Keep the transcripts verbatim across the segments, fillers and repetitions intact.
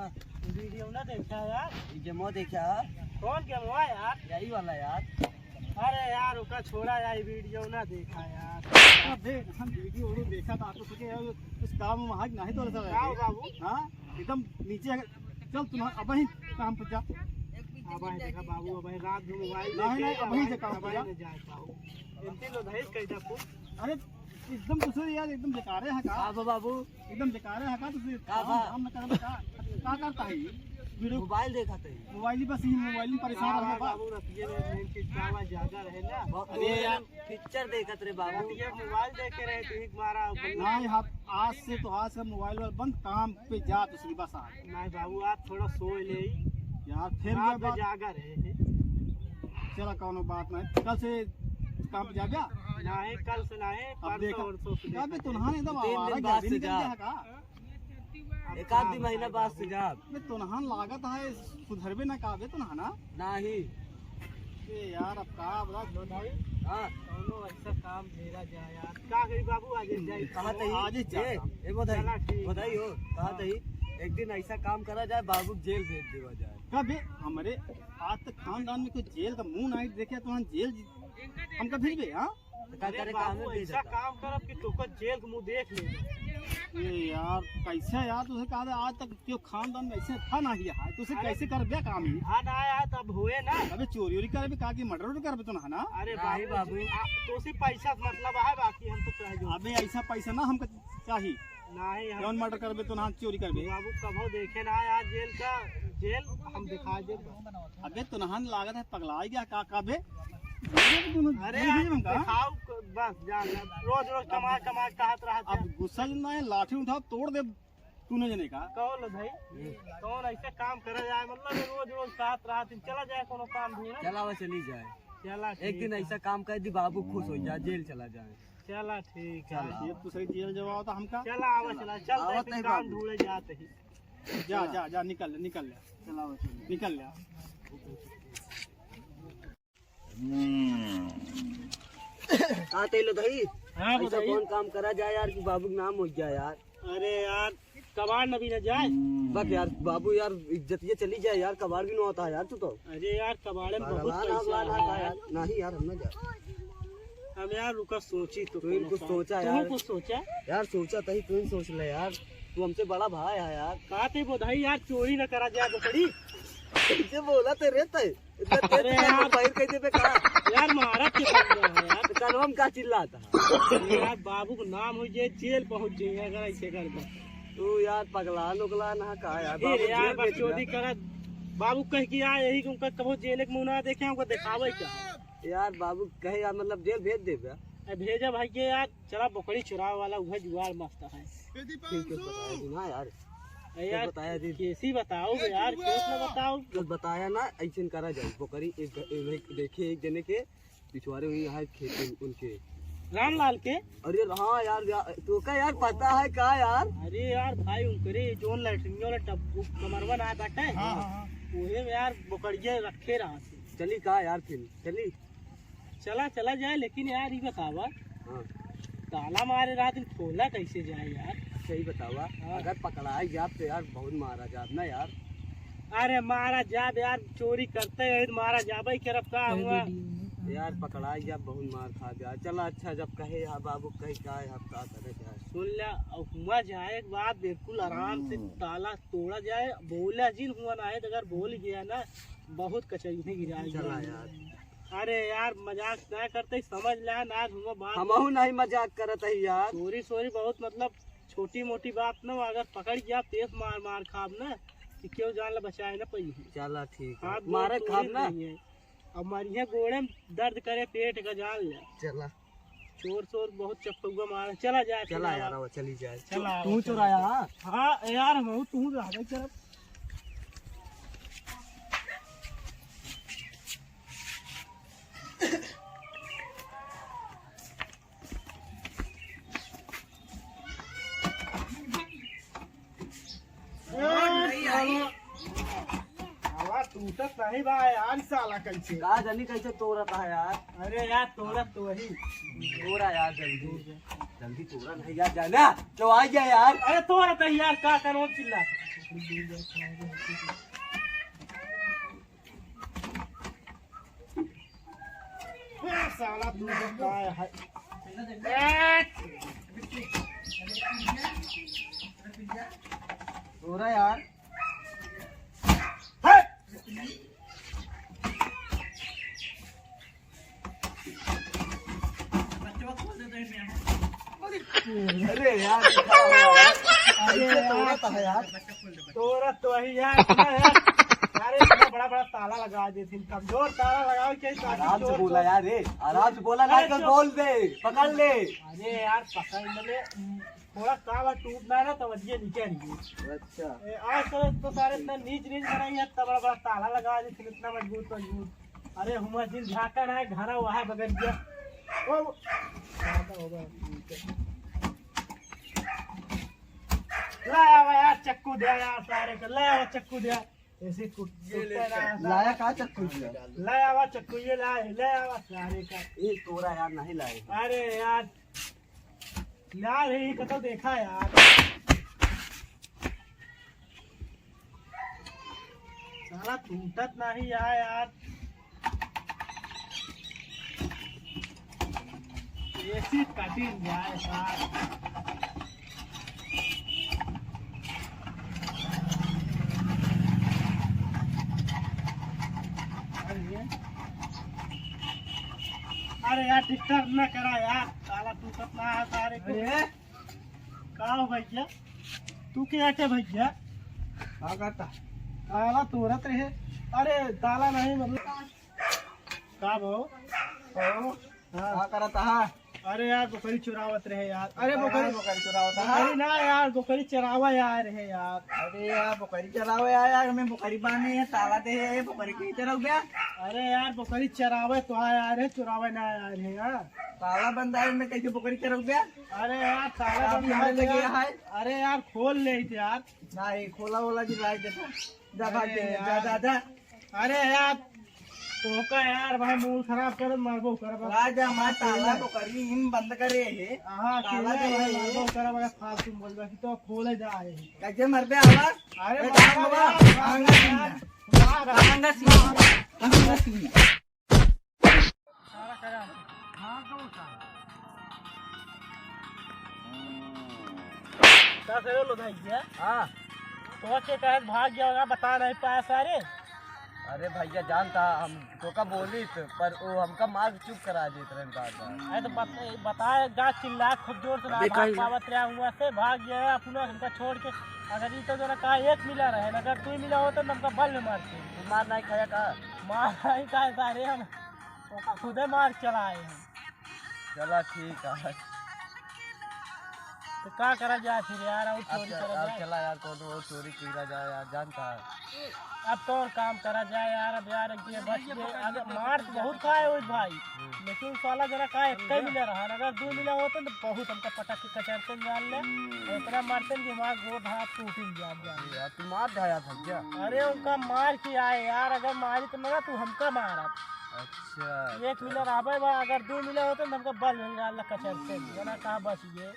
वीडियो ना देखा यार। ये गेमो देखा? कौन गेमवा यार? यही वाला यार। अरे यार, ओका छोड़ा यार, वीडियो ना देखा यार। अबे, हम वीडियो उडियो देखा था, तो सोचे यार, कुछ काम वाम है कि नहीं तो ऐसा का है। बाबू? हाँ, एकदम नीचे है। चल, तुम अबहीं काम पे जा। अबहीं देखा बाबू, अबहीं रात में मोबाइल नहीं, नहीं, देखे, अबहीं से काम पे जा। अबहीं जाए बाबू। इनती लो धैस कह जा तू। अरे, एकदम दूसरे यार, एकदम बेकारे है का? का बा बाबू? एकदम बेकारे है का? दूसरे का काम बा? काम न करबे का? का करता है ये? वीडियो मोबाइल देखत है। मोबाइल ही बस, ये मोबाइल में परेशान हाँ, रहबा। बाबू, रतिये में मेन चीज का आवाज ज्यादा रहे ना। बहुत अरे यार। पिक्चर देखत रहे बाबू। रतिये मोबाइल देखे रहे, तू ही मारा। नहीं, हम आज से तो, आज से मोबाइल वाला बंद, काम पे जा दूसरी बस आ। नहीं बाबू, आज थोड़ा सोए ले। यार, फिर रात ये में बात जागा रहे। चला, कौनो बात नहीं, कल से काम पे जा बे। नहीं, कल से नहीं, अब परसों देखा, वरसों से अबे देखा। तुनहन एकदम तीन दिन आवारा बाद गर्दी से निकल जा। गया है का? एक आध दिन महीना बाद से जा। अबे तुनहन लागत है सुधरबे ना का बे तुनहन, हाँ? नहीं। ए यार, अब का बता दो भाई। हाँ। कौनो ऐसा काम मेरा जाए यार। का करी बाबू, आज ही जाए। कहा तही? आज ही ए, जाता। ए, बधाई, चला ठीक बधाई है। हो, कहा हाँ। तही? एक दिन ऐसा काम करा जाए, बाबू जेल भेज देवा जाए। कबे हमरे आज तक खानदान में कोई जेल का मुंह नहीं देखे, तो हम जेल हमका भेजबे, हाँ? तो का अरे करे, बाबू, काम में भेज ऐसा देता। काम करब कि तोका जेल के मुंह देख ले। ए यार, कैसे यार, तुझे कहा था आज तक क्यों खानदान में ऐसे था ना ही है, तुझे अरे कैसे करबे काम ही? हाँ ना आया है, तब हुए ना। अबे चोरी वोरी करबे का कि मर्डर वर्डर करबे तो ना, है ना? अरे नहीं बाबू, बाबू। आ, तो उसी पैसा से मतलब है, बाकी हम तो चाहे जो। अबे ऐसा पैसा ना हमको चाहिए। नहीं, हम कौन मर्डर करबे तो ना चोरी करबे? बाबू कभो देखे ना यार जेल का, जेल हम दिखा दे। अबे तो नहन लागत है पगला गया का, का बे? अरे नहीं यार, बुझे हम का? दिखाओ क-, बस जान ले। रोज रोज कमा, कमा कहत रहत है। अब गुस्सा जन ना है, लाठी उठाओ, तोड़ दे तूने जने का। कौन लो भाई? कौन ऐसे काम करा जाए, मतलब रोज रोज कहत रहत है, चला जाए कोनो काम ढूंढे। चला वो चली जाए। चला एक ठीक दिन है। ऐसा काम कर दी, बाबू खुश हो जाए, जेल चला जाए। चला ठीक है। चला। ये तो सही जेल जवाब था हमका। चला आवा, चला, चल, आवत तैं है काम बाबू। ढूंढे जात ही। जा, जा, जा, निकल ले, निकल ले। चला आवा, चला। निकल ले। हम्म। का तैं लो दही? हाँ, ऐसा बताइए। कौन काम करा जाए यार कि बाबू के नाम हो जाए यार? अरे यार, कबाड़ न भी न जाए। बक यार, बाबू यार, इज्जतिये चली जाए यार, कबाड़ भी न होता है यार, तू तो। अरे यार, कबाड़े में बहुत भगवान पैसा भगवान है आता है यार। यार। नहीं यार, हम ना जा। हम यार, रुका, सोची तो तू कोनो कुछ काम। सोचा तू यार। कुछ सोचा? यार, सोचा तही, तू ही सोच ले यार, तू हमसे बड़ा भाई है यार। का तैं बोधाई यार, चोरी न करा जाए बकरी। कैसे बोला ते रे तैं? इतना तेज अरे से यार। बाहर कह देबे का? यार, महाराज के बन गया है यार। तो कनवा में का चिल्लाता? अरे यार, बाबू को नाम हो जाए, जेल पहुंच जाए अगर ऐसे कर दे। तू यार पगला नोगला ना का यार? ए बाबू रे यार, जेल भेज बकचोदी दिया। करत। बाबू कह के आ, यही को उनका कबो जेल के मुंह ना देखे, हमको दिखावे क्या? यार बाबू कहे यार, मतलब जेल भेज देबे? ए, भेजा भाई के यार, चला बकरी चुरावे वाला उहे जुगाड़ मस्त है। ठीक है, बताया दिन, हाँ यार। ए यार, बताया दिन। कैसी बताओ बे यार, कैसे ना बताओ? जब बताया ना, ऐसे करा जाए, बकरी एक घ-, एक देखे एक जने के पिछवारे हुई यहाँ खेत में उनके। रामलाल के? अरे हाँ यार, या-, तो का यार पता है का यार? अरे यार भाई, उनकरे जोन लैट्रिन वाला टब, कमरवा ना बाटे? हाँ, हाँ, हाँ। उहे में यार बकरिया रखे रहा। चली का यार फिर, चली? चला, चला जाए, लेकिन यार, ई बतावा, हाँ। ताला मारे रात में खोला कैसे जाए यार? अच्छा, ई बतावा, हाँ। अगर पकड़ाई जाब तो यार, बहुत मारा जाब ना यार। अरे, मारा जाब यार, चोरी करते हैं, मारा जाब, ई करब का हुआ? यार, पकड़ाई जाब, बहुत मार खा जाए। चला, अच्छा, जब कहे यार बाबू, कहे का है, अब का करे जाए? सुन ले, अब हुआ जाए एक बात, बिल्कुल आराम से हम्म। ताला तोड़ा जाए, बोला जिन हुआ ना है, तो अगर बोल गया ना, बहुत कचरी में गिराई चला जाए। यार। अरे यार, मजाक ना करते, समझ ले ना, आज हुआ बात। हमहू नहीं मजाक करत है यार। चोरी सोरी बहुत, मतलब, छोटी मोटी बात ना, अगर पकड़ गया, तेज मार मार खाब ना, कि क्यों जान ला बचाए ना पाई। चला ठीक है। हाथ गोड़ मारे तोड़े खाब ना। नहीं है। अब मारिया गोड़े में दर्द करे पेट का, जान ले। चला। चोर सोर बहुत चप्पउआ मारे। चला जाए, चला चला। यार, आवा, चली जाए। चला, तू चला। चोराया, हाँ? हाँ यार, हमहू तू रह गई चल। ए, साला। आवाज टूटत नहीं बा यार, साला कैसे? का जानी कैसे तोड़त है यार। अरे यार, तोड़त तो वही। तोड़ा यार जल्दी। जल्दी तोरा नहीं यार, जाना तो आ गया यार। अरे तोरा तो यार का करो चिल्ला। ए, साला तू तो का है? ए! तोरा यार। हट! अरे यार, क्या हुआ यार? अरे ऐसे यार। तोरा तो है यार। तोरा तो है यार, सुना यार। अरे इतना बड़ा बड़ा ताला लगा देते हैं, कमजोर ताला लगाओ क्या? आराम से बोला यार, रे, आराम से बोला ना, अरे तो चुप। बोल दे, पकड़ ले। अरे यार, पकड़ ले, थोड़ा कावा टूट ना ना, तो वजिए नीचे नहीं। अच्छा। ए, आज तो, तो सारे इतना नीच नीच बनाई है, इतना बड़ा बड़ा ताला लगा देते हैं, इतना मजबूत मजबूत। अरे हुआ दिल झाका ना है, घरा वहाँ बगल गया। ओ, ज्यादा हो गया, ठीक है। ले आवा यार, चक्कू दे यार, सारे को ले आवा, चक्कू दे यार। ऐसे कुट-, ये ले कुटते ना चक्कू। सारे। लाया का चक्कू दिया? ले आवा चक्कू, ये ला, ले आवा सारे का। ए, तोरा यार नहीं लाए। अरे यार, यार, ये कतो देखा यार। साला टूटत नहीं है यार। ऐसी कटिंग जाए सार। अरे, अरे यार, डिस्टर्ब ना करा यार, साला टूटत ना है सारे को। अरे। का हो भैया, तू क्या के भैया? का करता? ताला तोड़त रहे। अरे ताला नहीं, मतलब का भाव? हाँ। का करत हा? अरे यार, बोकरी चुरावत रहे यार। अरे अरे बोकरी, बोकरी चुरावत हा? बोकरी ना यार, बोकरी चरावा यार है यार। अरे यार, बोकरी चरावा यार, यार, मैं बोकरी बांधे है, ताला दे है, बोकरी के चराऊ क्या? अरे यार, बोकरी चरावे तो आ यार है, चुरावे ना यार है यार। ताला बंद है, मैं कैसे बोकरी चराऊ क्या? अरे यार, ताला काफी बंद है हमें लगे यार। है। अरे यार, खोल ले यार। नहीं, खोला वोला जी, राज देता। जा भाग अरे जा, जा, यार। जा, जा। अरे यार, तोहका यार भाई मूड खराब कर मारबो कर बस। राजा, मैं ताला तो करी, हिम बंद करे है। हाँ, ताला अकेले जो है है, ये। मारबो कर बस, फालतू बोल बस, तो खोले जा रहे हैं। कैसे मर पे आवाज? अरे ए, मार भांगा, यार, भांगा मार सीना। यार, मार। भांगा सीना। भांगा सीना। सारा करा। हाँ, तो सारा। का करे लो भाई क्या? हाँ। तो के कहे भाग गया होगा, बता नहीं पाया सारे। अरे भैया, जानता हम तोका बोली तो, पर वो हमका मार के चुप करा देत रहे बार बार। अरे तो बत-, बताए गा, चिल्ला खूब जोर से ना अबे भाग कहीं पावत रहा हुआ से, भाग गया है अपना हमका छोड़ के। अगर ई तो जरा कहा एक मिला रहे, अगर दो मिला होता तो हमका बल में मारते। तू मार नहीं खाया का? मार नहीं खाया सारे हम। ओका खुदे मार चला आए हैं। चला ठीक है। तो का करा जाए फिर यार, और अब चोरी चल-, करा अब जाए। चला यार, कौनो और चोरी करा जाए यार, जानता है। अब तो और काम करा जाए यार, अब यार ये बच गए। अगर मार तो बहुत खाए हुए भाई, हम्म। लेकिन साला जरा का एक ही मिला रहा, अगर दो मिला होता तो बहुत हमका पटक के कचरते जान ले। हम्म। इतना मारते कि हमारा गोद हाथ टूट ही जान जाए। यार तू मार दे यार भैया। अरे उनका मार के आए यार, अगर मारी तो मगा तू हमका मारा। अच्छा, एक मिला रहबे बा, अगर दो मिला होते न हमका बल मिल रहा कचर से, जना कहाँ बच गए।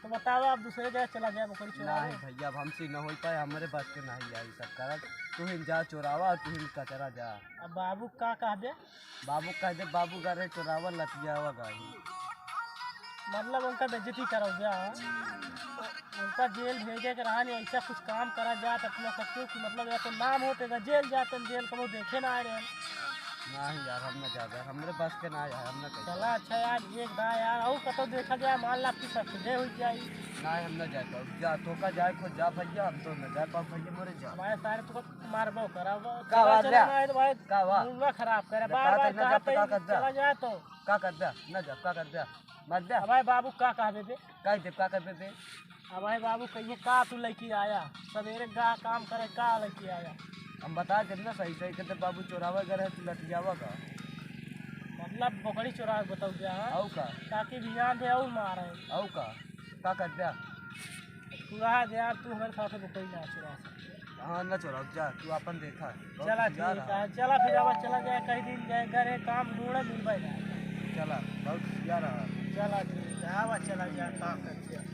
तो बताओ, आप दूसरे जगह चला जाए, बकरी चुरा नहीं ले। भैया, अब हमसे न हो पाए, हमारे बस के नहीं आई सब करत। तू ही जा चोरावा और तू ही कचरा जा। अब बाबू का कह दे? बाबू कह दे, बाबू गा रहे चोरावा, लतियावा गाई। मतलब उनका बेइज्जती करो जा। उनका जेल भेजे के रहा नहीं, ऐसा कुछ काम करा जात अपना सबके कि मतलब या तो नाम होते ना जेल जाते, जेल कबो देखे ना आए रहे। नहीं यार, हम ना जाबे, हमरे बस के ना यार, हम ना कहीं। चला अच्छा यार, एक दा यार, और कतो देखा जाए, मान ला आपकी सक्सेस हो जाई। नहीं, हम ना जाए पाओ, जा तो का जाए खुद जा भैया, हम तो ना जाए पाओ भैया, मोरे जा। हमारे सारे तो मारबो कराबो। का चला, बात चला है? ना, तो भाई का बात? मूडवा खराब करे, बार बार कहा था, कहा था, चला जाए तो। का कर दे? ना जा, का कर दे? मत दे। अब भाई बाबू का कहबे बे? कह दे, का कहबे बे? अब भाई बाबू कहिए का तू लेके आया? सवेरे गा काम करे का लेके आया? हम बता देब ना सही सही, कहते बाबू चोरावा गए रहे, तू लटियावा का? मतलब बकरी चोरा के बताऊ क्या, हाँ? औ का? ताकि ध्यान दे और मारे। औ का? का कर दे? पूरा दे यार, तू हमारे साथ बकरी ना चुरा सकते। हाँ, ना चोराओ, जा, तू अपन देखा। बहुत चला, होशियार ठीक है, है। चला फिर अब चला जाए, कहीं दिन जाए, घरे काम ढूंढे, मिलबे ना। चला, बहुत होशियार है। चला, ठीक है। आवा, चला जा, का कर दिया।